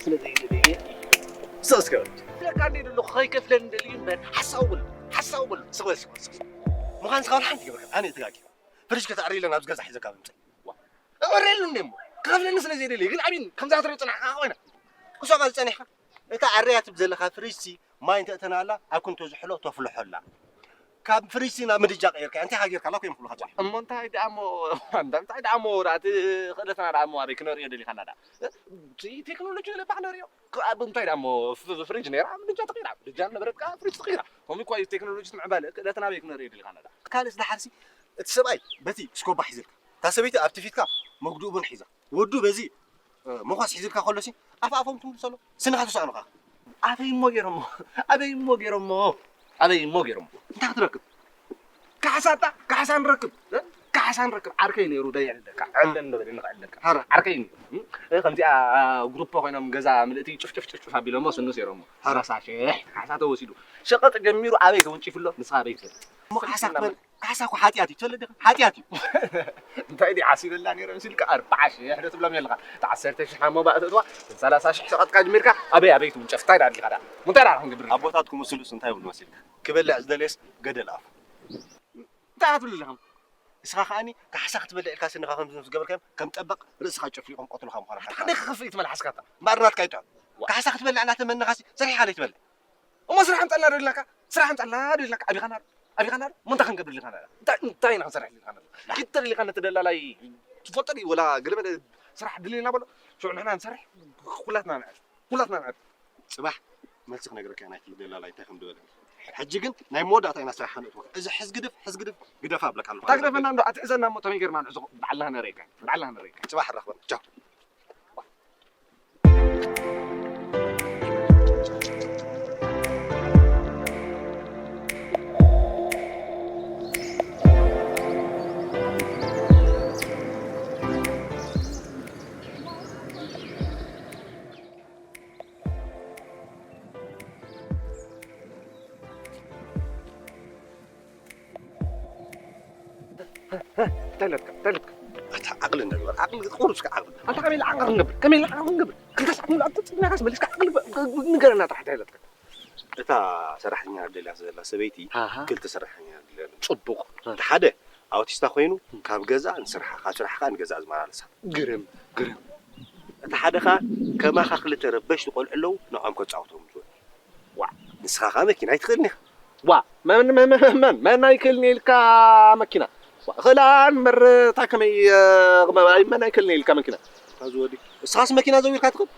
ስለ ዘይደለየ እዩ። ስቕ እስከ በል። ብለካ እንደ ደለኹ ከይከፍለኒ ደልዩ እምበር ሓሳቡ በሉ፣ ሓሳቡ በሉ። ስቕ በል፣ ስቕ በል፣ ስቕ በል። ምዃን ስኻ ሓንቲ ገበርካ፣ ኣነ ተጋጊ። ፍሪጅ ከተዕሪ ኢለ ናብ ገዛ ሒዘካ ብምጽእ። ዋ፣ እወረሉ እንደ እሞ። ክኸፍለኒ ስለ ዘይደለየ፣ ግን ኣቢን ከምዛ ትሪኦ ጽናሕካ ኮይና። ክሶ ቃል ጸኒሕካ። እታ ኣርያ ትብ ዘለኻ ፍሪጅ ሲ ማይ እንተእተናላ፣ ኣብ ክንቶ ዝሕሎ ተፍልሖላ። ካብ ፍሪጅ ናብ ምድጃ ቀይርካ፣ እንታይ ሃገርካ? ላኮ ይምክሉካ ጃ። እሞ እንታይ ደኣ እሞ፣ እንታይ ደኣ እሞ፣ ደኣ እቲ ክእለትና ደኣ እሞ ኣበይ ክነርእዮ ደሊኻና ደኣ? እቲ ቴክኖሎጂ ገለ እባ ክነርእዮ። ክ-፣ ኣብ እንታይ ደኣ እሞ፣ ፍ-፣ ፍሪጅ ነይራ፣ ምድጃ ተቐይራ፣ ምድጃ ነበረት ከኣ ፍሪጅ ተቐይራ። ከምኡ እኮ እዩ ቴክኖሎጂ ትምዕባለ፣ ክእለትና ኣበይ ክነርእዮ ደሊኻና ደኣ? ካልእስ ደሓርሲ፣ እቲ ሰብኣይ በቲ ስኮባ ሒዝልካ፣ እታ ሰበይቲ ኣብቲ ፊትካ መጉድኡ ቡን ሒዛ። ወዱ በዚ፣ እ፣ መኾስ ሒዝልካ ከሎሲ፣ ኣፍ ኣፎም ትምልሶ ኣሎ። ስንኻ ትሰኣኑኻ። ኣበይ እሞ ገይሮሞ? ኣበይ እሞ ገይሮሞ? ኣበይ እሞ ገይሮሞ? እንታይ ክትረክብ? ካሕሳታ፣ ካሕሳ ንረክብ። እ? ካሕሳ ንረክብ። ዓርከይ ነይሩ፣ ደይ ዕለካ። ዕለ እንዶ በለ ንኸዕለካ። ሃረ። ዓርከይ ነይሩ። እ? እ፣ ከምዚኣ፣ እ፣ ግሩፖ ኮይኖም ገዛ ምልእቲ ጭፍጭፍ ጭፍጭፍ ኣቢሎሞ ስኑ ሴሮሞ። ሃረ። ሰላሳ ሽሕ ካሕሳ ተወሲዱ። ሸቐጥ ጀሚሩ ኣበይ ተወንጪፉ ኣሎ? ንስኻ ኣበይ ትፈልጥ? እሞ ካሕሳ ክትበል፣ ካሕሳ እኮ ሓጢኣት እዩ። ትፈልጥ ዲኻ? ሓጢኣት እዩ። እንታይ ድዩ ዓሲበላ ነይረ መሲልካ? ኣርብዓ ሽሕ ዶ ትብሎም የለኻ? እቲ ዓሰርተ ሽሕ ሓሞ ባእ ተእትዋ፣ ሰላሳ ሽሕ ሸቐጥካ ጀሚርካ፣ ኣበይ ኣበይ ትውንጨፍ? እንታይ ደኣ ኣሊኻ ደኣ? እንታይ ደኣ ክንገብር? ኣቦታትኩም ምስሉስ እንታይ ይብሉ መሲልካ? ክበልዕ ዝደለየስ ገደል ኣፉ። እንታይ ክትብሉ ኣለኹም? ንስኻ ከኣኒ ካሕሳ ክትበልዕ ኢልካ ስንኻ ከም ዝገበርካዮም ከም ጠበቕ ርእስኻ ጨፍሊቖም ቀትሉኻ ምዃኑ ሓታ ሓታ። ንክኸፍእ እዩ ትመልሓስካ እታ። እምበኣር ናትካ ይጥዕም። ዋ። ካሕሳ ክትበልዕ እናተመነኻሲ ሰሪሕኻ ዘይትበልዕ። እሞ ስራሕ ኣምጻልና ዶ ኢልናካ? ስራሕ ኣምጻልና ዶ ኢልናካ? ኣቢኻና ዶ? ኣቢኻና ዶ? እሞ እንታይ ክንገብር ኢልካና? እንታይ፣ እንታይ ኢና ክንሰርሕ ኢልካና? ኪድ ተር ኢልካ ነቲ ደላላይ ትፈልጦ ድዩ? ወላ ገለ መለ ስራሕ ድልየና በሎ። ሽዑ ንሕና ንሰርሕ፣ ኩላትና ንዕርፍ። ኩላትና ንዕርፍ። ጽባሕ መልሲ ክነግረካ እየ ናይቲ ደላላይ እንታይ ከም ዝበለኒ። ሕጂ ግን ናይ መወዳእታ ኢና ስራሕና ንእትወካ። እዚ ሕዝ ግድፍ፣ ሕዝ ግድፍ፣ ግደፋ እብለካ ኣለኹ። ታግደፈና እንዶ ኣትሕዘና እሞ ተመይ ጌርና ንዕዞ ባዕልና ነረይካ። ባዕልና ነረይካ። ጽባሕ ንራኸበና። ቻው። እንታይ ኣለካ? እንታይ ኣለካ? ኣታ ዓቕሊ እንዳ ግበር፣ ዓቕሊ ቁሩብ እስከ ዓቕሊ። ኣንታ ከመይ ኢለ ዓቕሊ ክንገብር? ከመይ ኢለ ዓቕሊ ክንገብር? ክልተ ሰዓት ሙሉእ ኣብ ተጽናኻስ መሊስካ ዓቕሊ ብ-፣ ብ-፣ ንገረና ጥራሕ እንታይ ኣለካ? እታ ሰራሕተኛ ደልያ ዘላ ሰበይቲ ኣሃ። ክልተ ሰራሕተኛ ደልያ። ጽቡቕ። እቲ ሓደ ኣውቲስታ ኮይኑ ካብ ገዛ ንስራሓ፣ ካብ ስራሕኻ ንገዛ ዝመላለሳ። ግርም፣ ግርም። እቲ ሓደ ኸኣ ከማኻ ክልተ ረበሽቲ ቆልዑ ኣለዉ፣ ንዕኦም ከጻውቶም ዝውዕል። ዋዕ፣ ንስኻ ኸኣ መኪና ኣይትኽእልን ኢኻ። ዋዕ፣ መን፣ መን፣ መን፣ መን፣ መን ኣይክእልን ኢልካ መኪና? ዋዕ፣ ኽእላ እምበር፣ እታ ከመይ፣ እ፣ መን ኣይክእልን ኢልካ መኪና? እታ ዝወዲ፣ ንስኻስ መኪና ዘዊርካ ትኽእል?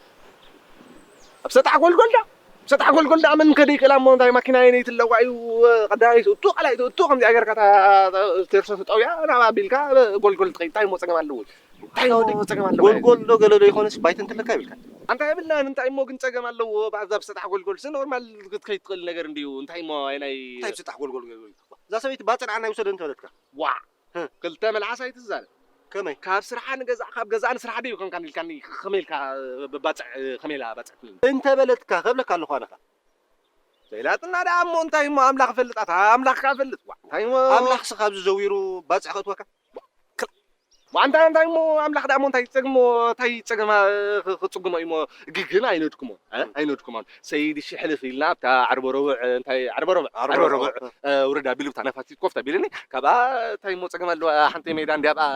ኣብ ሰጣሕ ጎልጎል ዳ? ኣብ ሰጣሕ ጎልጎል ዳ መን ከደይ ክእላ እሞ እንታይ ማኪና የነይ ትለዋ እዩ፣ ቀዳማይ ትእቱ፣ ካልኣይ ትእቱ፣ ከምዚኣ ጌርካ እታ፣ እታ፣ ቴርሶ ትጠውያ፣ ናብ ኣቢልካ ጎልጎል ትኸይድ፣ እንታይ እሞ ጸገም ኣለዎ? እንታይ እሞ ጸገም ኣለዎ? ጎልጎል ዶ ገለ ዶ ይኾነስ ባይተ እንትለካ ይብልካ። ኣንታ የብልናን፣ እንታይ እሞ ግን ጸገም ኣለዎ? ብኣዛ ብሰጣሕ ጎልጎል ሲ ኖርማል ክትከይድ ትኽእል ነገር እንድዩ። እንታይ እሞ ኣይ ናይ እንታይ ብሰጣሕ ጎልጎል ገለ ይብልካ? እዛ ሰበይቲ ባጽዕ ንዓና ይውሰደን ተበለትካ። ዋዕ! ህ። ክልተ መልሓስ ኣይትዛረብ። ከመይ? ካብ ስርሓ ንገዛእ፣ ካብ ገዛእ ንስራሕ ድዩ ኮንካን ኢልካኒ፣ ከመይ ኢልካ ባጽዕ፣ ከመይ ኢላ ባጽዕ ትብለኒ? እንተበለትካ ከብለካ ኣለኹ ኣነ ኸኣ። ዘይላጥና ደኣ እሞ እንታይ እሞ ኣምላኽ ይፈልጥ፣ ኣታ ኣምላኽ ከኣ ይፈልጥ። ዋዕ! እንታይ እሞ ኣምላኽስ ካብዚ ዘዊሩ ባጽዕ ከእትወካ? ዋንታ እንታይ እሞ ኣምላኽ ደኣ እሞ እንታይ ጸግሞ፣ እንታይ ጸገማ ክ-፣ ክጽግሞ እዩ እሞ ግግን ኣይነድክሞ፣ እ? እም። ኣይነድክሞን። ሰይድ እሺ ሕልፍ ኢልና ኣብታ ዓርበ ረቡዕ፣ እንታይ ዓርበ ረቡዕ? ዓርበ ዓርበ ረቡዕ፣ ረቡዕ። እ፣ ውረድ ኣቢሉ ብታ ነፋሲት ኮፍ ኣቢሉኒ፣ ካብኣ እንታይ እሞ ጸገም ኣለዋ? ሓንቲ ሜዳ እንድያ ኣብኣ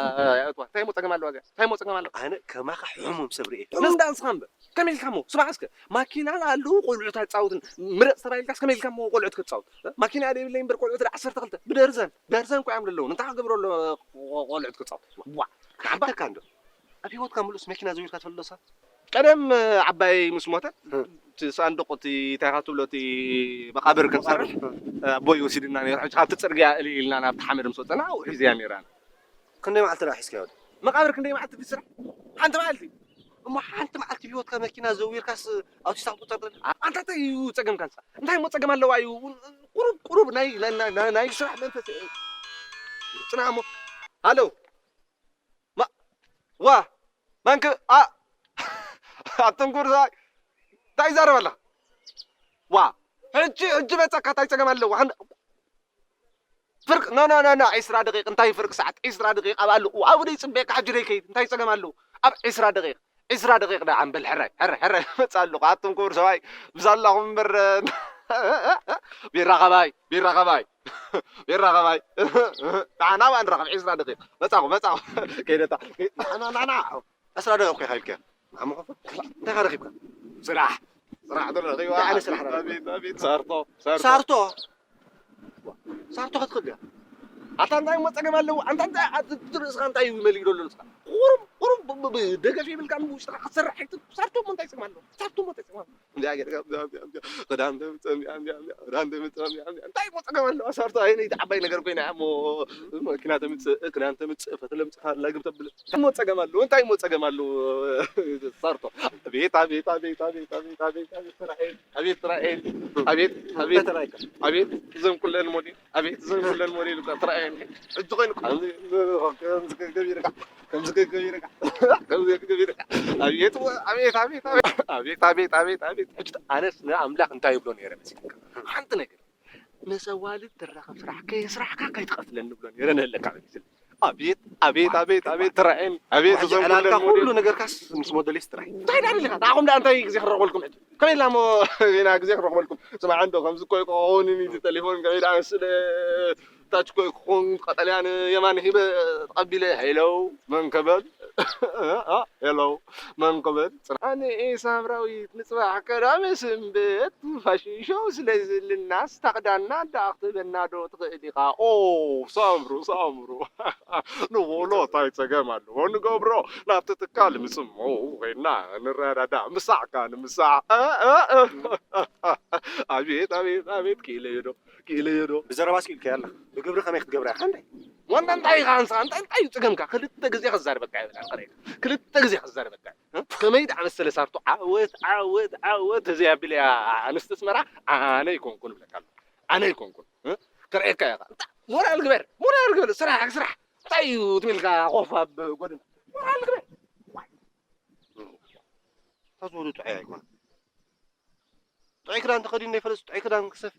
የእትዋ። እንታይ እሞ ጸገም ኣለዋ እዚኣ? እንታይ እሞ ጸገም ኣለዋ? ኣነ ከማኻ ሕሙም ሰብ ርእየ። ሕሙም ደኣ ንስኻ እምበር። ከመይ ኢልካ እሞ? ስማዕ እስከ፣ ማኪና ኣለዉ ቆልዑት ኣይጻወትን። ምረጽ ተባሂልካስ ከመይ ኢልካ እሞ ቆልዑት ክትጻወት? እ? ማኪና ደይብለይ እምበር ቆልዑት ደኣ ዓሰርተ ክልተ ብደርዘን። ደርዘን እኮ እዮም ዘለዉ። እንታይ ክገብሩ ኣሎ ቆ-፣ ቆልዑት ክጻወቱ? ዋ፣ ንዓባ። ሓተካ እንዶ። ኣብ ህይወትካ ምሉእስ መኪና ዘዊርካ ትፈልጥ ዶ? ቀደም ዓባይ ምስ ሞተ፣ እ። እቲ ሳንዱቕ፣ እቲ እንታይ ኢኻ ትብሎ፣ እቲ መቓብር ክንሰርሕ፣ መቓብር፣ እ። ኣቦይ ወሲድና ነይሩ። ሕጂ ካብቲ ጽርግያ እልል ኢልና ናብቲ ሓመድ ምስ ወጸና፣ ኣብኡ ሒዘያ ነይራ። ክንደይ መዓልቲ ደኣ ሒዝካዮ? መቓብር ክንደይ መዓልቲ ድዩ ስራሕ? ሓንቲ መዓልቲ። እሞ ሓንቲ መዓልቲ ብህይወትካ መኪና ዘዊርካስ ኣውቲስታ ክትቁጸር ትኽእል? ኣንታ እንታይ እዩ ጸገምካ ንስኻ? እንታይ እሞ ጸገም ኣለዋ እዩ? ቁሩብ፣ ቁሩብ ናይ፣ ናይ፣ ናይ፣ ናይ፣ ናይ ስራሕ መንፈስ። ጽናዕ እሞ። ሃሎ። ማ-፣ ዋ፣ ማንክ-፣ ኣ-፣ ኣትንኩር ሰብኣይ። እንታይ ይዛረብ ኣለኻ? ዋ፣ ሕጂ፣ ሕጂ መጸካ እንታይ ጸገም ኣለዎ? ሓን-፣ ፍርቅ፣ ኖ፣ ኖ፣ ኖ፣ ኖ፣ ዒስራ ደቂቅ፣ እንታይ ፍርቅ ሰዓት? ዒስራ ደቂቅ ኣብ ኣለኹ። ኣብኡ ደይ ጽበየካ፣ ሕጂ ደይ ከይድ፣ እንታይ ጸገም ኣለዎ? ኣብ ዒስራ ደቂቅ። ዒስራ ደቂቕ ደኣ ኣንበል፣ ሕራይ፣ ሕራይ፣ ሕራይ፣ መጽእ ኣለኹ። ኣቱም ክቡር ሰብኣይ፣ ብሳላኹም እምበር፣ ቢራ ኸባይ፣ ቢራ ኸባይ፣ ቢራ ኸባይ። ንዓ ናብኣ ንራኸብ፣ ዒስራ ደቂቕ። መጻኹ፣ መጻኹ። ከይደታ። ንዓ፣ ንዓ፣ ንዓ፣ ንዓ። ዕስራ ደቂቕ እኮ ኢኻ ኢልካዮ። ንዓ መኸፈት። እንታይ ኢኻ ረኺብካ? ስራሕ። ስራሕ ተረኺባ። እንታይ ዓይነት ስራሕ ረኺብካ? ኣቤት፣ ኣቤት፣ ሳርቶ፣ ሳርቶ። ሳርቶ? ሳርቶ ክትኽእል ድያ? ኣታ እንታይ እሞ ጸገም ኣለዎ? ኣንታ እንታይ ኣት-፣ እቲ ርእስኻ እንታይ እዩ መሊኡ ዘሎ ንስኻ? ቁሩብ፣ ቁሩብ ብ-፣ ብ-፣ ብ-፣ ደገፍ የብልካን ብውሽጥኻ ክትሰርሕ ኣይትብ-፣ ሳርቶ እሞ እንታይ ጸገም ኣለዎ? ሳርቶ እሞ እንታይ ጸገም ኣለዎ? እንዲያ ጌርካ፣ እንዲያ፣ እንዲያ፣ እንዲያ፣ ክዳን ተምጽእ፣ እንዲያ፣ እንዲያ፣ እንዲያ፣ ክዳን ተምጽእ፣ እንዲያ፣ እንዲያ። እንታይ እሞ ጸገም ኣለዎ? ሳርቶ ዓይነይ ዓባይ ነገር ኮይና እያ እሞ፣ መኪና ተምጽእ፣ ክዳን ተምጽእ፣ ፈትለ ኣምጽኻ፣ ላግብ ተብል። እንታይ እሞ ጸገም ኣለዎ? እንታይ እሞ ጸገም ኣለዎ? ሳርቶ። ኣቤት፣ ኣቤት፣ ኣቤት፣ ኣቤት፣ ኣቤት፣ ኣቤት፣ ኣቤት፣ ስራሕ እየ። ኣቤት ጥራይ፣ ኣቤት፣ ኣቤት፣ ኣቤት፣ እዞም ኩለን ሞዴል፣ ኣቤት፣ እዞም ኩለን ሞዴል እኳ ጥራይ፣ ሕጂ ኮይኑ እኳ ከምዚ፣ ከምዚ ገቢርካ፣ ከምዚ ገቢርካ፣ ከምዚ ገቢርካ፣ ኣቤት፣ ኣቤት፣ ኣቤት፣ ኣቤት፣ ኣቤት፣ ኣቤት፣ ኣቤት፣ ኣቤት፣ ሕጂ ኣነስ ንኣምላኽ እንታይ ይብሎ ነይረ መሲልካ? ሓንቲ ነገር፣ ምስ ኣዋልድ ትራኸብ ስራሕ፣ ከየስራሕካ ከይትቐትለኒ ብሎ ነይረ ንህለካ መሲል። ኣቤት፣ ኣቤት፣ ኣቤት፣ ኣቤት፣ ትራኤን፣ ኣቤት፣ ሕጂ እዞም ዕላልካ ኩለን ሞዴል። ኩሉ ነገርካስ ምስ ሞዴሊስት ጥራይ። እንታይ ደኣ ደሊኻ? ንዓኹም ደኣ እንታይ ግዜ ክረኽበልኩም ሕጂ? ከመይ ኢልና እሞ ኢና ግዜ ክረኽበልኩም? ስማዕ እንዶ፣ ከምዚ እኮ እዩ ክኸውን፣ እቲ ቴሌፎን ከመይ ደኣ መስለ፣ ታች እኮ እዩ ክኸውን፣ ቀጠልያን የማን ሂበ ተቐቢለ፣ ሄሎ፣ መን ከበል? ሄሎ፣ መን ከበል? ጽንሓኒ ሳምራዊት፣ ንጽባሕ ቀዳመ ሰንበት ፋሽን ሾው ስለ ዝልናስ፣ ታቕዳና ደኣ ክትበና ዶ ትኽእል ኢኻ? ኦ፣ ሳምሩ፣ ሳምሩ። ንውዕሎ እንታይ ጸገም ኣለዎ? ንገብሮ፣ ናብቲ ትካል ምጽምኡ ኮይና ንረዳዳእ፣ ምሳሕካ ንምሳሕ። እ፣ እ፣ እ። ኣቤት፣ ኣቤት፣ ኣቤት፣ ክኢለዮ ዶ? ክኢለዮ ዶ? ብዘረባስ ክኢልካዮ ኣለኻ። ብግብሪ ከመይ ክትገብራ ኢኻ እንዴ? ዋና እንታይ ኢኻ ንስኻ? እንታይ፣ እንታይ እዩ ጸገምካ? ክልተ ግዜ ክዛረበካ ይብላ፣ ክልተ ግዜ ክዛረበካ። እ? ከመይ ደኣ መሰለ ሳርቶ፣ ዓወት፣ ዓወት፣ ዓወት፣ እዚ ኣቢለያ ኣንስቲ ኣስመራ፣ ኣነ ኣይኮንኩን እብለካ ኣለኹ። ኣነ ኣይኮንኩን። እ? ክርእየካ እየ። እንታይ? ሞራል ግበር፣ ሞራል ግበር፣ ስራሕ፣ ስራሕ። እንታይ እዩ ትም ኢልካ ኮፍ ኣብ ጎድና? ሞራል ግበር። ዋይ። ተዝወዱ ጥዑይ ኣይኮነን። ጥዑይ ክዳን ተኸዲኑ ዘይፈልጥ ጥዑይ ክዳን ክሰፊ።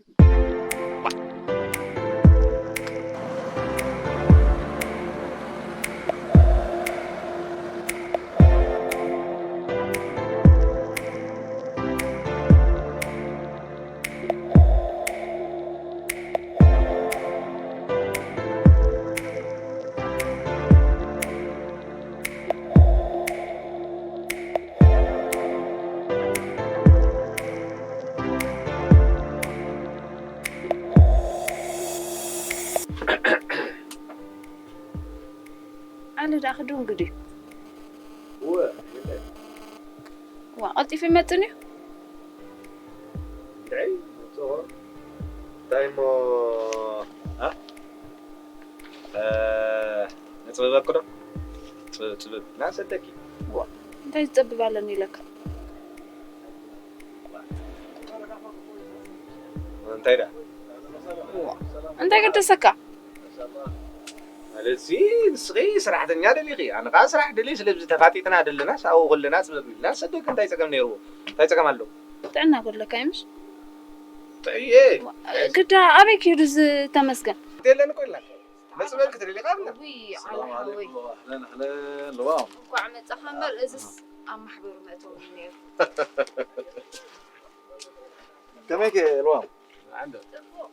ኣነ ደኣ ክድንግድ እዩ። እወ፣ የለ። ዋ፣ ቀልጢፉ ይመጽን እዩ። እንታይ? እንታይ እሞ፣ እ? እ፣ ነጽብበኪ ዶ? ጽ-፣ ጽብብ። ና ሰደኪ። ዋ፣ እንታይ ዝጸብብ ኣለኒ ኢለካ? እንታይ ደኣ? ዋ፣ እንታይ ገደሰካ? ማለት ንስኺ ሰራሕተኛ ደሊኺ፣ ኣነ ከኣ ስራሕ ደልየ፣ ስለዚ ተፋጢጥና ደለናስ ኣብኡ ከለና ጽብብ ኢልና ንሰደኪ እንታይ ጸገም ነይርዎ? እንታይ ጸገም ኣለዎ? ጥዕና ጎድለካ እዩ ምሽ? ጥዕየ። ግዳ ኣበይ ከይዱ እዚ ተመስገን? የለን እኮ ኢልና። መጽበል ክትደሊ ቃልና። ውይ፣ ሰላም ዓሊ ሓወይ። ዓለይኩም፣ ኣህለን፣ ኣህለን፣ ልዋም። እንኳዕ መጻኻ እምበር፣ እዝስ ኣብ ማሕበሩ መእተዊ እዩ ነይሩ። ከመይ ከ ልዋም? ዓንደ። ጽቡቕ።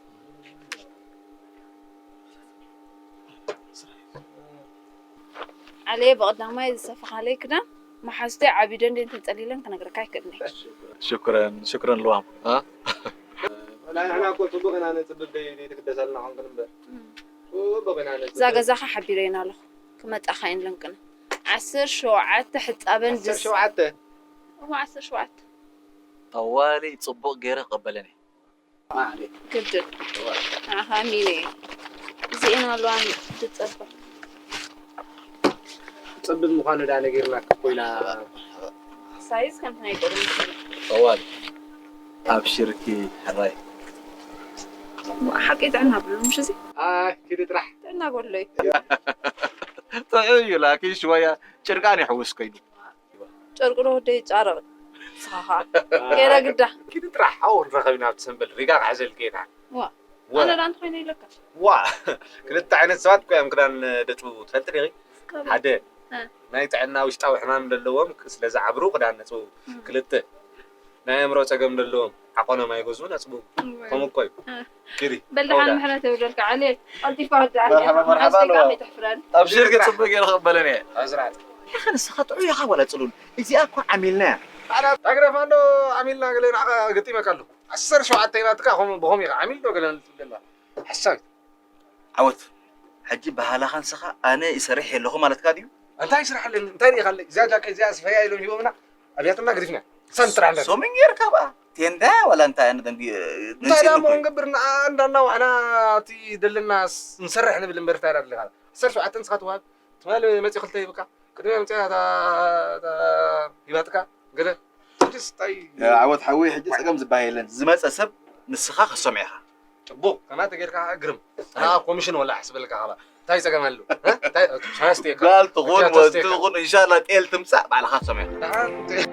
ዓለየ፣ ብቐዳማይ ዝሰፈኻለይ ክዳን መሓዙተይ ዓቢደን ድየን ተንጸሊለን ክነግረካ ኣይክእልን እየ። ሽክረን፣ ሽክረን ልዋም። እ? ንሕና እኮ ጽቡቕ ኢና ነጽብብ፣ ደይ-፣ ደይትግደሰልና ኾንክን እምበር። እም። ጽቡቕ ኢና ነጽብብ። እዛ ገዛኻ ሓቢረይና ኣለኹ። ክመጻኻ እየን ለንቅነ። ዓሰርተ ሸውዓተ ሕጻበን ዓሰርተ ሸውዓተ? ድስ-፣ እሞ ዓሰርተ ሸውዓተ። ጠዋሊ ጽቡቕ ገይረ ክቕበለን እየ። ግድን። ንዓኻ ኣሚነ እየ። እዚኤን ኣለዋን ትጸብቕ። ትጸብቕ ምዃኑ ደኣ ነጊርና እኮ ኢና። ሳይዝ ከምቲ ናይ ቀደም ይኹን። ጠዋል። ኣብሽርኪ ሕራይ። ሓቂ ጥዕና ብሉ፣ ምሽ እዚ? ኣይ፣ ኪዲ ጥራሕ። ጥዕና ጎድሎ እዩ። ጥዑይ እዩ፣ ላኪን ሽወያ ጭርቃን ይሕውስ ኮይኑ። ጨርቂ ዶ ወደይ ይጫረቕ? ንስኻ ኸዓ። ገይረ ግዳ። ኪዲ ጥራሕ፣ ሓው ንራኸብ ኢና ኣብቲ ሰምበል፣ ሪጋ ክሕዘልኪ ኢና። ዋ፣ ወ- ኣነ ደኣ እንተኾይነ ኢለካ። ዋ፣ ክልተ ዓይነት ሰባት እኮ እዮም ክዳን ደጭቡ፣ ትፈልጢ ዲኺ? እስካብ ሓደ እ። ናይ ጥዕና ውሽጣዊ ሕማም ዘለዎም ክ-፣ ስለ ዝዓብሩ ክዳን ነጽቡ። እ። ክልተ፣ ናይ ኣእምሮ ጸገም ዘለዎም ዓቐኖም ኣይገዝኡን፣ ኣጽቡ። እወ። ከምኡ እኮ እዩ። እ። ኪዲ፣ በል ደሓን ኣውዳ። ምሕረት የውርደልካ፣ ዓሊ። ቀልጢፍካ ወዲ ዓሊ። መርሓባ፣ መርሓባ፣ መሓዝ ደጋ ኣለዋ። ከይተሕፍረን። ኣብሽር፣ ጽቡቅ ገይረ ክቕበለን እየ። ኣዝራዕት። ያኸ ንስኻ ጥዑይ ኢኻ ዋላ ጽሉል። እዚኣ እኮ ዓሚልና እያ። ኣና ታግረፋ እንዶ ዓሚልና ገለ ንዓኻ ገጢመካ ኣለኹ። ዓሰርተ ሸውዓተ ሂባትካ፣ ኸም-፣ ብኸም ኢኻ ዓሚል ዶ ገለ ትብል ዘለኻ? ሓሳዊት። ዓወት፣ ሕጂ ባህላኻ ንስኻ ኣነ ይሰርሕ የለኹ ማለትካ ድዩ? እንታይ ይስራሕ ኣለኒ? እንታይ ርኢኻ ኣለይ? እዚኣ ጃኬት እዚኣ ስፈያ ኢሎም ሂቦምና፣ ኣብያትና ገዲፍና። ሳን ጥራሕ ኣለና። ሶምን ጌርካ በኣ። ቴንዳ ዋላ እንታይ ኣነ ደንቢ-፣ እንታይ ደንቢ ደኣ እኮ እሞ እዩ። ክንገብር? ንዓ እንዳና ዋሕና እቲ ደለና ስ-፣ ንሰርሕ ንብል እምበር እንታይ ደኣ ኣለኻ? ዓሰርተ ሸውዓተ ንስኻ ትወሃብ። ትማሊ መጺኡ ክልተ ሂብካ። ቅድሚያ መጺኣ እታ፣ እታ ሂባትካ። ገለ። ሕጂስ እንታይ ዓወት ሓወይ፣ ሕጂ ጸገም ዝበሃል የለን። ዝመጸ ሰብ ንስኻ ክትሰምዖ ኢኻ። ጽቡቕ፣ ከማይ ተጌርካ ግርም። ኣታ ኮሚሽን ወላ ሕስበልካ ኸባ። እንታይ ጸገም ኣሎ? እ? እንታይ፣ ሻስቲ እካ። ጓል ትኹን፣ ሻስቲ ወዲ እካ። ትኹን፣ ኢንሻላ ጤል ትምጻእ፣ ባዕልኻ ትሰምዖ። ደሓን ጤል።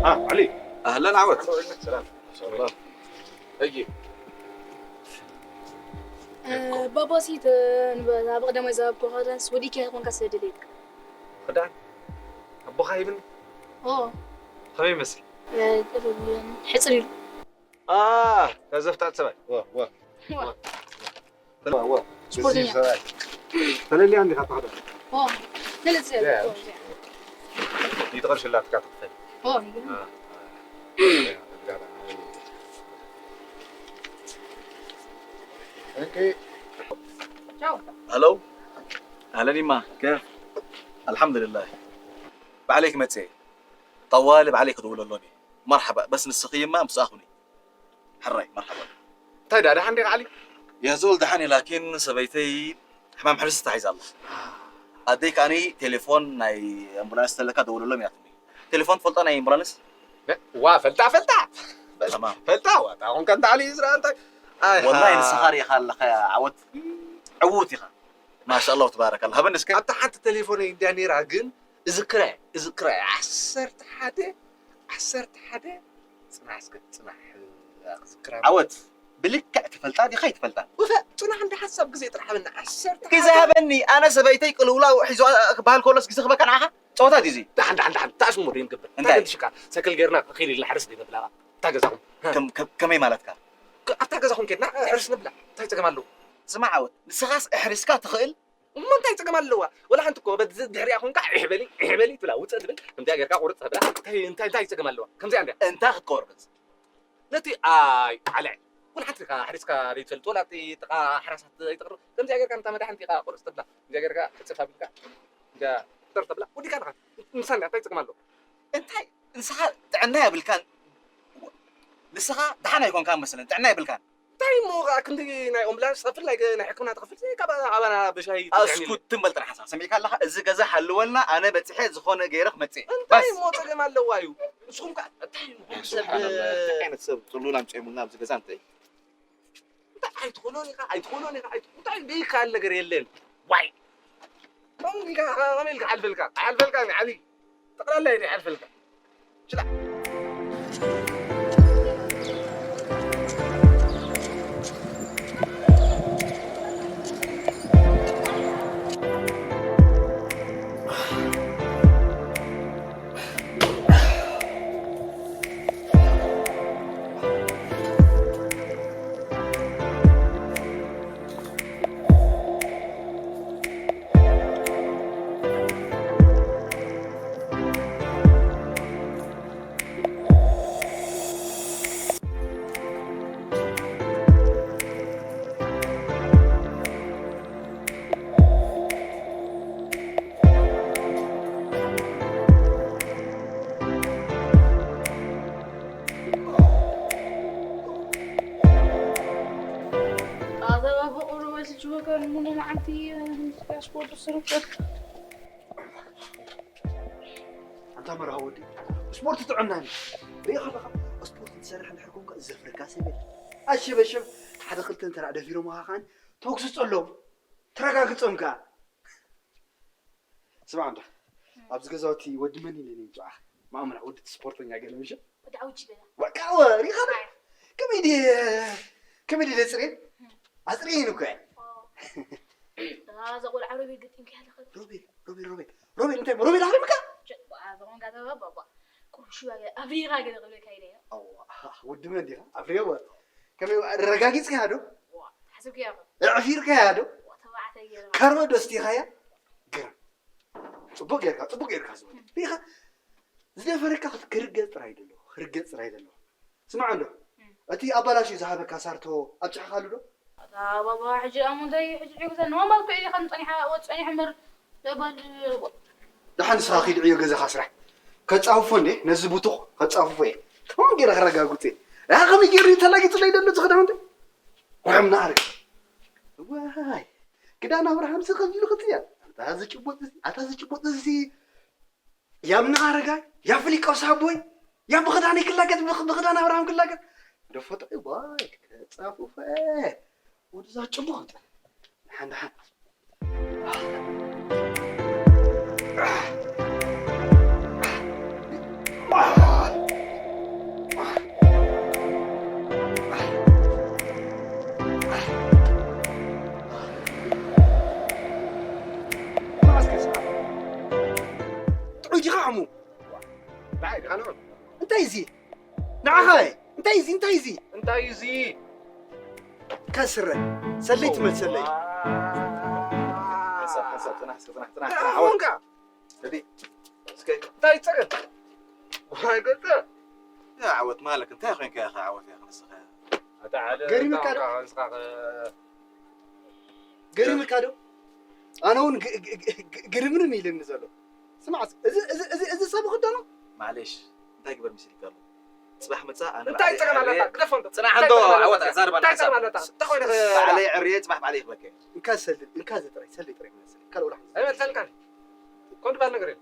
አ፣ ዓሊ። ኣህለን ዓወት። ሰላም። ሰላም። ሕጂ። እ፣ ባባሲ፣ ተ-፣ ንበ-፣ ኣብ ቀዳማይ ዝሃብኩ ክዳንስ ወዲእኪ ኮንካ ስለ ደልየካ። ክዳን? ኣቦኻ ሂብኒ? ኦ። ከመይ ይመስል? እ፣ ጥሩ፣ ሕጽር ኢሉ። አ፣ እታ ዘፍጣጥ ሰብኣይ። ዋ፣ ዋ። ዋ። ዋ፣ ዋ። ስፖርተኛ። እዚ ሰብኣይ። ተለልያ እንዲኻ ትኸዳ? ኦ፣ ተለልያ። ያ። ኦ፣ ያ። ይትቐርሽላትካ ትኽፈል። ኦ፣ ይግርም። አ፣ አ። ኦኬ። ቻው። هلو. أهلين يما، كيف؟ الحمد لله. ባዕለይ ክመጽእ እየ። ጠዋሊ ባዕለይ ክድውለሎም እየ። መርሓባ፣ በስ ንስኺ እማ ምስኣ ኩኒ። ሕራይ፣ መርሓባ። እንታይ ደኣ፣ ደሓን ዲኻ ዓሊ? የዝወል ደሓን እየ፣ ላኪን ሰበይተይ ሕማም ሕርሲ ተታሒዛ ኣላ። ኣደይ ከኣኒ ቴሌፎን ናይ ኣምቡላንስ ተለካ ደውለሎም ኢላትኒ። ቴሌፎን ትፈልጦ ናይ ኣምቡላንስ? ዋ፣ ፈልጣ፣ ፈልጣ። ተማም። ፈልጣ፣ ዋ፣ እንታይ ኾንካ እንተ ዓሊ ዝረኣ እንታይ? ኣይ፣ ወላሂ ሃ። ንስኻ ርኢኻ ኣለኻ፣ ዓወት። ዕዉት ኢኻ። ማሻኣላህ፣ ተባረካላህ። ሃበኒ እስከ። ኣብታ ሓንቲ ቴሌፎነይ እንድያ ነይራ፣ ግን እዝክራ፣ እዝክራ፣ ዓሰርተ ሓደ፣ ዓሰርተ ሓደ፣ ጽናሕ እስከ፣ ጽናሕ፣ ክዝክራ። ዓወት፣ ብልክዕ ትፈልጣ ዲኻ ኣይትፈልጣን? ውፈ፣ ጽናሕ እንደ ሓሳብ ግዜ ጥራሕ ሃበኒ፣ ዓሰርተ ሓደ። ግዜ ሃበኒ፣ ኣነ ሰበይተይ ቅልውላው ሒዞ ክበሃል ከሎስ ግዜ ክበካ ንዓኻ? ጸወታ ድዩ እዚ? ደሓን፣ ደሓን፣ ደሓን፣ ተኣሽሙ ደይንገብር። እንታይ? እንታይ ገድሽካ? ሰክል ጌርና ክኢል ኢልና ሕርስ ደይነብላ። እታ ገዛኹም። ከም-፣ ከም-፣ ከመይ ማለትካ? ክ-፣ ኣብታ ገዛኹም ኬድና ሕርስ ንብላ። እንታይ ጸገም ኣለዎ? ስማዕ ዓወት፣ ንስኻስ ኣሕሪስካ ትኽእል? እሞ እንታይ ጸገም ኣለዋ? ወላ ሓንቲ እኮ በዚ ድሕሪኣ ኮንካ፣ "ዒሕ በሊ፣ ዒሕ በሊ" ትብላ፣ ውጽእ ትብል፣ ከምዚኣ ጌርካ ቁርጽ ተብላ፣ እንታይ፣ እንታይ፣ እንታይ ጸገም ኣለዋ? ከምዚኣ እንድያ። እንታይ ክትቆርጽ? ነቲ፣ ኣይ፣ ዓለ፣ ወላ ሓንቲ ኢኻ ኣሕሪስካ ዘይትፈልጥ፣ ወላ እቲ ጥቓ ሓራሳት ዘይትቕርብ፣ ከምዚኣ ጌርካ ነታ መድሓኒት ኢኻ ቁርጽ ተብላ፣ ከምዚኣ ጌርካ ሕጽፍ ኣቢልካ፣ ከምዚኣ ቁጥር ተብላ፣ ወዲእካ ኣለኻ። ንሳ እንድያ፣ እንታይ ጸገም ኣለዋ? እንታይ፣ ንስኻ ጥዕና የብልካን። ንስኻ ደሓን ኣይኮንካን መስለን፣ ጥዕና የብልካን። እንታይ እሞ፣ ከዓ ክንዲ ናይ ኦምቡላንስ ትኸፍል፣ ናይ ገ-፣ ናይ ሕክምና ትኸፍል፣ ካብ ኣባና ብሻሂ ትድዕን ኢለ። ኣስኩት ትም በል ጥራሕ ሓሳብ ሰሚዕካ ኣለኻ? እዚ ገዛ ሓልወልና፣ ኣነ በጺሐ ዝኾነ ገይረ ክመጽእ እየ። እንታይ ባስ። እሞ ጸገም ኣለዋ እዩ? ንስኹም ከ-፣ እንታይ እሞ ሰብ ስብሓንላህ፣ እንታይ ዓይነት ሰብ ጽሉል ኣምጺኦምልና ኣብዚ ገዛ እንታይ? እንታይ ኣይትኾኖን ኢኻ፣ ኣይትኾኖን ኢኻ፣ ኣይትኾ-፣ እንታይ ዘይከኣል ነገር የለን። ዋይ! ከምኡ ኢልካ፣ ከመይ ኢልካ ሓልፈልካ? ኣይሓልፈልካን፣ ዓብዪ። ጠቕላላ እየ ዘይሓልፈልካ። ችላ። ኣበባ ፍቕሩ በዚ ጅወጋን ሙሉ መዓልቲ ስፖርት ስርቅት። ኣንታ መርሃ ወዲ፣ ስፖርት ጥዕና እዩ። ርኢኻ ኣለኻ? ስፖርት ትሰርሕ እንድሕር ኮንካ ዘፍርካ ሰብ የለን። ኣሸበሸብ፣ ሓደ ክልተ እንተ ደኣ ደፊሮምኻ ከኣ ተኩስ ጸሎም፣ ተረጋግጾም ከኣ። ስማዕ እንዳ፣ ኣብዚ ገዛውቲ ወዲ መን ኢለ ነይምጽዋዕ? ማእምራ ወዲ እቲ ስፖርተኛ ገለ ምሽ? ወዲ ዓውጂ በላ። በቃ ወ፣ ሪኻ ዶ? ኣይ። ከመይ ድየ፣ ከመይ ድየ ደጽሬ? ኣጽሬ ኢሉ እኮ እየ። እዛ ቆልዓ ሮቤል ገጢምካያ ኣለኻ። ሮቤል ሮቤል ሮቤል ሮቤል እንታይ ሮቤል ኣኽሪምካ? ጀባ በቆንካ ተባባባ ቁርሹ ኣፍሪኻ ገለ ክብለካ ኢለ። ወዲ መን ዲኻ ኣፍሪዮ? ከመይ ረጋጊጽካያ ዶ? ሓስብካያ። ኣዕፊርካያ ዶ? ተባዕታይ ገይርካ። ካርበ ዶ ስቲኻያ? ግርም። ጽቡቅ ጌርካ ጽቡቅ ጌርካ ዝወደ ሪኻ። ዝደፈረካ ክርገጽ ጥራይ ደሎ ክርገጽ ጥራይ ደሎ። ስማዕ እንዶ እቲ ኣባላሽ ዝሃበካ ሳርቶ ኣብጽሕካሉ ዶ? ኣታ ባባ ሕጂ ኣሙ እንታይ ሕጂ ዕዮ ገዛ ንዋንባ እኮ እየ ከም ጸኒሓ ወ ጸኒሐ እምበር ደባል። ደሓን ንስኻ ኪድ ዕዮ ገዛኻ ስራሕ። ከጻፍፎ እንዴ ነዚ ቡቱኽ ከጻፍፎ እየ። ተማን ገይረ ክረጋግጽ እየ። ያ ከመይ ገይሩ ተላጊጹ ለይ ደሎ ዝኽዳውንቲ? ወሕም ናርክ። ዋይ ክዳን ኣብርሃም ሲ ከዚሉ ክጽያ። ኣታ ዝጭቦጥ እዚ ኣታ ዝጭቦጥ እዚ ያምና ኣረጋይ ያፍሊቀው ሳቦይ ያ ብኽዳን ይክላገጥ ብኽ- ብኽዳን ኣብርሃም ክላገጥ ደፈጠ ዋይ ከጻፉፈ ወደዛ ጭቡቕ ደሓን ደሓን ጥዑይ ዲኻ ዕሙ እንታይ ዲኻ ንዑ እንታይ እዚ ንዓኻ እንታይ እዚ እንታይ እዚ እንታይ እዚ ከስረ ሰለይ ትመልሰለይ ሓሳብ ሓሳብ ፅናሕ እስኪ ፅናሕ ፅናሕ ፅናሕ ዓወት ሆንካ እስኪ እንታይ ይፀገም ዋይ ገፀ ዓወት ማለክ እንታይ ኮይንካ ኢኻ ዓወት ኢኻ ንስኻ ገሪምካ ዶ ገሪምካ ዶ ኣነ እውን ግርምርም ኢልኒ ዘሎ ስማዕ እዚ ሰብ ክደኖ ማለሽ እንታይ ግበር መሲልካ ኣሎ ፅባሕ መፃ ኣነ እንታይ ፀገም ኣለካ ግደፎ እንተ ፅናሕ እንዶ ዓወት ኣዛርባ እንታይ ፀገም ኣለካ እንታይ ኮይነ ባዕለይ ዕርየ ፅባሕ ባዕለይ ይኽበከ እንካ ሰልል እንካ ዘጥራይ ሰልል ጥራይ መስል ካልእ ወላ ኣይመልሰልካን ኮን ድባል ነገር የለ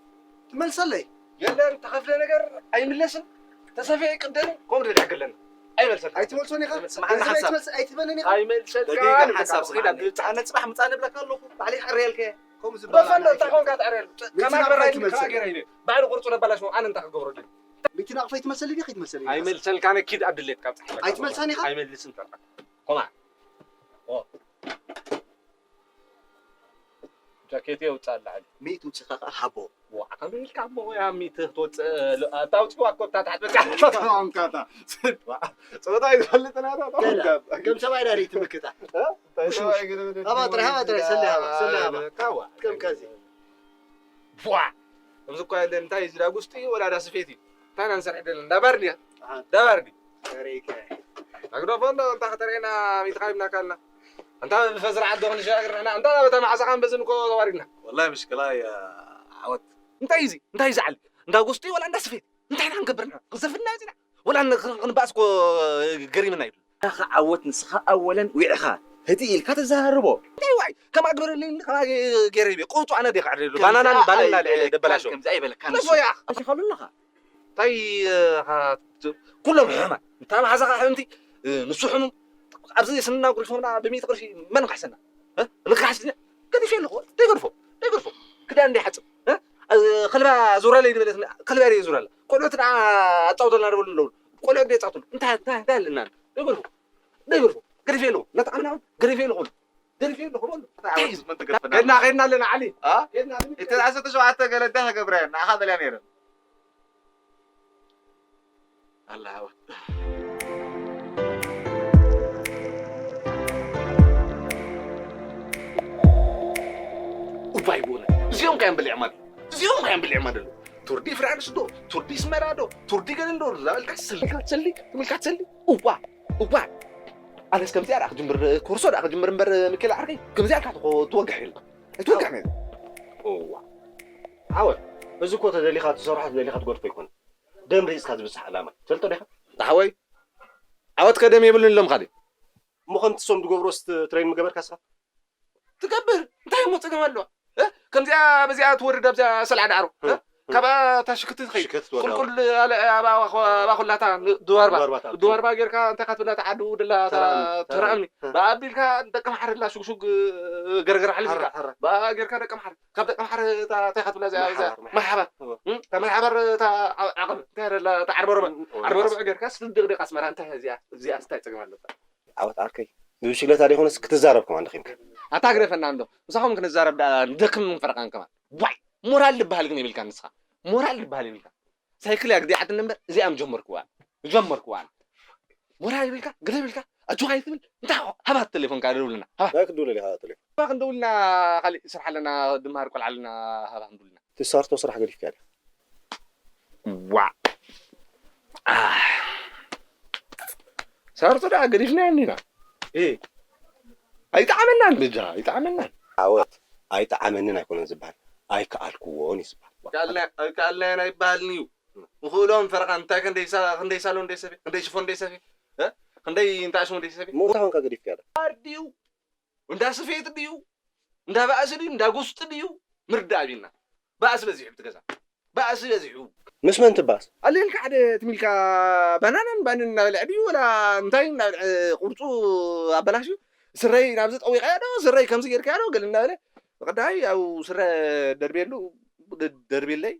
ትመልሰለይ የለን ተኸፍለ ነገር ኣይምለስን ተሰፊ ቅደም ኮን ድሕገለና ኣይመልሰልካ ኣይትመልሶን ኢኻ ስማዕና ሓሳብ ኣይትበንን ኢኻ ኣይመልሰልካ ደቂቃ ሓሳብ ስማዕና ኣነ ፅባሕ ምፃ ንብለካ ኣለኹ ባዕለይ ዕርየልከ ከምኡ ዝበሃል እንታይ ኮንካ ትዕርየሉ ከማይ በራይ ከማይ ገይረ ኢለ ባዕሉ ቅርፁ ነባላሽ ኣነ እንታይ ክገብረሉ ቤቲ ናቕፋ ይትመሰል ድዩ ከይትመሰል ኢኻ? ኣይመልሰልካን ኪድ ኣብ ድሌትካ ኣብፅሓለካ ኣይትመልሳን ኢኻ? ኣይመልስን ጠርጠር ኮማ ጃኬት የውፅእ ኣላ ዓሊ ሚእቲ ውፅኻ ከዓ ሃቦ ዋዕ ከመይ ኢልካ እሞ ወያ ሚእቲ ክትወፅእ ኣታውፅዋ እኮ እታ ትሓጥበካ ተማምካታ ፀወታ ኣይትፈልጥን ኣታ ተማምካታ ከም ሰብኣይ ዳሪ ትምክታ ሃባ ጥራይ ሃባ ጥራይ ሰሊ ሃባ ሰሊ ሃባ ከም ከዚ ቧዕ ከምዚ እኳ የለን እንታይ እዩ ዝዳ ጉስጢ ወላ ዳ ስፌት እዩ እንታይ ኢና ንሰርሕ ደለና ዳባር ድያ ዳባር ድዩ ተሪከ ኣግደፎ እንዶ እንታ ከተርእየና ሚትኻ ይብናካ ኣልና እንታ ብፈዝሪ ዓዲ ክንሻገር ንሕና እንታ በታ ማዕፃኻ ንበዝን እኮ ተዋሪድና ወላሂ ምሽክላ ዓወት እንታይ እዩ እዚ እንታይ እዩ ዝዓሊ እንዳ ጉስጢ ወላ እንዳ ስፌት እንታይ ኢና ክንገብር ንሕና ክንሰፍና እዚና ወላ ክንባእስ እኮ ገሪምና ይብል ንስኻ ዓወት ንስኻ ኣወለን ዊዕኻ ህድእ ኢልካ ተዘራርቦ እንታይ ዋይ ከማ ግበረለይ ከማ ገይረ ይብል ቁጡ ኣነ ዲኻ ዕድለ ባናናን ባለና ደበላሾ ከምዚ ኣይበለካ ንሱ ያ ኣሽኻሉ ኣለኻ እንታይ ኩሎም ሕማት እንታ መሓዛኻ ሕምቲ ንሱ ሕሙም ኣብዚ ስንና ጉሪፎምና ብሚእቲ ቅርሺ መን ክሕሰና ንክሓስ ገዲፈ ኣለኹ ደይገድፎ ደይገድፎ ክዳን ደይሓፅብ ከልባ ዙራለይ ዝበለት ከልባ ደይ ዙራለ ቆልዑትና ኣፃውተልና ደበሉ ኣለዉ ቆልዑ ደይ ፃውተሉ እንታይ ኣለና ደይገድፎ ደይገድፎ ገዲፈ ኣለኹ ነቲ ዓምና ገዲፈ ኣለኹ ገዲፈ ኣለኹ በሉ ከድና ከድና ኣለና ዓሊ እቲ ዓሰርተ ሸውዓተ ገለዳ ተገብረ ንዓኻ በልያ ነይረ ኣላ ዓወት እባይ ብእውነት እዚኦም ካዮም በሊዖማ እዚኦም ካዮም በሊዖማ ደሎ ቱርዲ ፍራንስ ዶ ቱርዲ ስመራ ዶ ቱርዲ ገለን ዶ ዛበልካ ትሰሊ ትሰሊ ትምልካ ትሰሊ እዋ እዋ ኣነስ ከምዚኣ ደኣ ክጅምር ኮርሶ ደኣ ክጅምር እምበር ሚካኤል ዓርከይ ከምዚኣ ኢልካ ትወግሕ የለ ኣይትወግሕ ነዚ እዋ ዓወት እዚ እኮ ተደሊኻ ትሰርሖ ተደሊኻ ትገድፎ ኣይኮነ ደም ሪፅካ ዝብፅሕ ዕላማ እዩ ትፈልጦ ዲኻ ዝሓወይ ዓወት ከደም የብሉን ኢሎም ካሊ እሞ ከምቲ ሶም ዝገብሮ ትሬን ምገበርካ ስኻ ትገብር እንታይ እሞ ፀገም ኣለዋ ከምዚኣ በዚኣ ትወርድ ኣብዚኣ ሰልዓ ዳዕሮ ካብኣ እታ ሽክቲ ትኸይድ ቁልቁል ኣባኹላታ ድዋርባ ድዋርባ ጌርካ እንታይ ካትብላ ተዓዱ ደላ ተራእምኒ ብኣቢልካ ደቂ ማሓር ላ ሹግሹግ ገርገር ሓሊፍካ ብኣ ጌርካ ደቂ ማሓር ካብ ደቂ ማሓር እንታይ ካትብላ እዚኣ ማሓባር እታ ማሓባር ዓቕብ እንታይ ደላ ዓርበረበ ዓርበረበ ጌርካ ስድቕ ደቂ ኣስመራ እንታይ እዚኣ እዚኣ እንታይ ፀገም ኣለካ ዓወት ዓርከይ ብብሽግለታ ደይኮነስ ክትዛረብ ከማን ደኺምካ ኣታ ግደፈና እንዶ። ምሳኹም ክንዛረብ ደኣ ንደክም ፈረቓን ከማን። ዋይ! ሞራል ዝበሃል ግን የብልካ ንስኻ። ሞራል ዝበሃል የብልካ። ሳይክል እያ ግዲዓትኒ እምበር እዚኣ ምጀመርክዋ። ምጀመርክዋ። ሞራል ይብልካ፣ ግደፍ ይብልካ፣ ኣጆኻ ኣይትብል። እንታይ ሃባ ቴሌፎንካ ደውልና። ሃባ። እንታይ ክድውለል ኢኻ ቴሌፎን? ሃባ ክንደውልና፣ ካልእ ስራሕ ኣለና፣ ድምሃር ቆልዓ ኣለና፣ ሃባ ክንደውልና። እቲ ሳርቶ ስራሕ ገዲፍካ ዲኻ? ዋ። ኣህ። ሳርቶ ደኣ ገዲፍናዮ እኒና። እ። ኣይጠዓመናን በጃ፣ ኣይጠዓመናን። ዓወት ኣይጠዓመንን ኣይኮነን ዝበሃል፣ ኣይከኣልክዎን እዩ ዝበሃል። ኣይከኣልና-፣ ኣይከኣልናዮን ኣይበሃልን እዩ። ንኽእሎም ፈረቓ እንታይ ክንደይ ሳ-፣ ክንደይ ሳሎን ደይ ሰፌ፣ ክንደይ ሽፎን ደይ ሰፌ፣ እ? ክንደይ እንታይ ሽሙ ደይ ሰፌ? ሞታ ኾንካ ገዲፍካዮ ዶ? ኣር ድዩ? እንዳ ስፌት ድዩ? እንዳ ባእሲ ድዩ? እንዳ ጉስጢ ድዩ? ምርዳእ ኣቢልና። ባእሲ በዚሑ ኣብቲ ገዛ። ባእሲ በዚሑ። ምስ መን ትባእስ? ኣልየልካ ሓደ ትሚልካ ባናናን ባንን እናበልዐ ድዩ ወላ እንታይ እናበልዐ ቁርፁ ኣበላሽዩ? ስረይ ናብዚ ጠዊቐያ ዶ? ስረይ ከምዚ ጌርካያ ዶ? ገለ እናበለ ብቐዳይ ኣብ ስረ ደርብየሉ፣ ደ-፣ ደርብየለይ።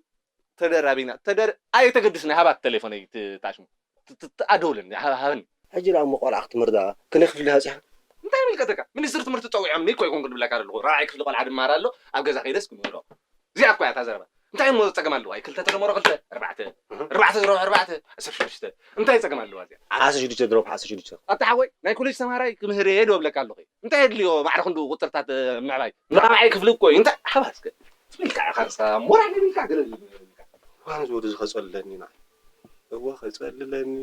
ተደራቢና፣ ተደር-፣ ኣይተገድስኒ፣ ሃባት ቴሌፎነይ ት-፣ ታሽሙ። ት-፣ ት-፣ ት-፣ ኣደውለኒ፣ ሃ-፣ ሃበኒ። ሕጂ ደኣ እሞ ቆልዓ ክትምህር ደኣ ክንደይ ክፍሊ ሃጺኻ? እንታይ ይምልከተካ? ሚኒስትሪ ትምህርቲ ጸዊዖምኒ እኮ ኣይኮንኩን ዝብለካ ዘለኹ። ራብዓይ ክፍሊ ቆልዓ ድማር ኣሎ፣ ኣብ ገዛ ከይደስ ክምህሮ። እዚኣ እኮ እያ እታ ዘረባ። እንታይ እሞ ጸገም ኣለዋ? ኣይ ክልተ ተደመሮ ክልተ፣ ኣርባዕተ። ኣርባዕተ ዝረብሖ ኣርባዕተ፣ ዓሰርተ ሽዱሽተ። እንታይ ጸገም ኣለዋ እዚኣ? ዓሰርተ ሽዱሽተ ድሮብ ዓሰርተ ሽዱሽተ። ኣታ ሓወይ፣ ናይ ኮሌጅ ተማሃራይ ክምህር እየ ዶ እብለካ ኣለኹ። እንታይ የድልዮ ማዕረ ክንዱ ቁጽርታት ምዕባይ? ንራብዓይ ክፍሊ እኮ እዩ። እንታይ ሓባስ ከ? ትብልካ ኢኻ፣ ሞራል የብልካ፣ ገለ የብልካ። እዋን ዝወዱ ዝኸጸለኒ ንዓይ። እወ፣ ኸጸልለኒ።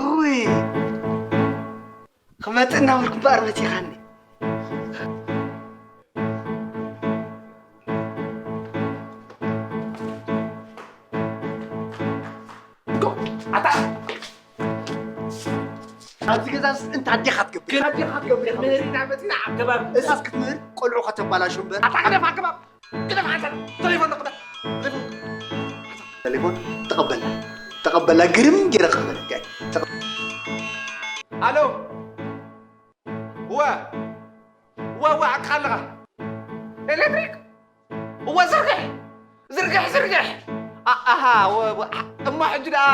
እውይ፣ ክመጽእ እናበልኩ እምበኣር መጺኻኒ። ኣታ፣ ኣብዚ ገዛ እዚ እንታይ ኣዴኻ ትገብር? ግን ኣዴኻ ትገብር? ምህር ኢና መጺና ኣብ ከባቢ። እሳስ ክትምህር ቆልዑ ከተባላሹ እምበር። ኣታ፣ ግደፍ ኣገባብ። ግደፍ፣ ኣታ፣ ተሌፎን ንቕበል። ተሌፎን። ተቐበል። ተቐበላ፣ ግርም ገይረ ክቕበለካ እየ። ተቐ- ኣሎ። እወ። እወ፣ እወ፣ ሓቅኻ ኣለኻ። ኤሌክትሪክ። እወ፣ ዝርግሕ። ዝርግሕ፣ ዝርግሕ። ኣ-፣ ኣሃ፣ እወ፣ እወ። እሞ ሕጂ ደኣ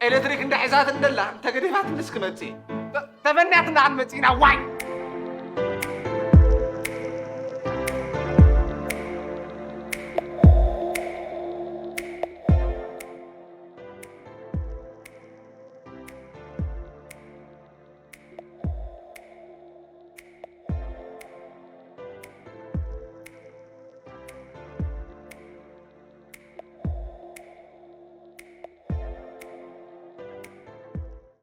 ኤሌክትሪክ እንዳ ሒዛት እንደላ፣ እንተ ገዲፋትንስ ክመጽእ። ተ-፣ ተፈንያትና ክንመጽእ ኢና፣ ዋይ!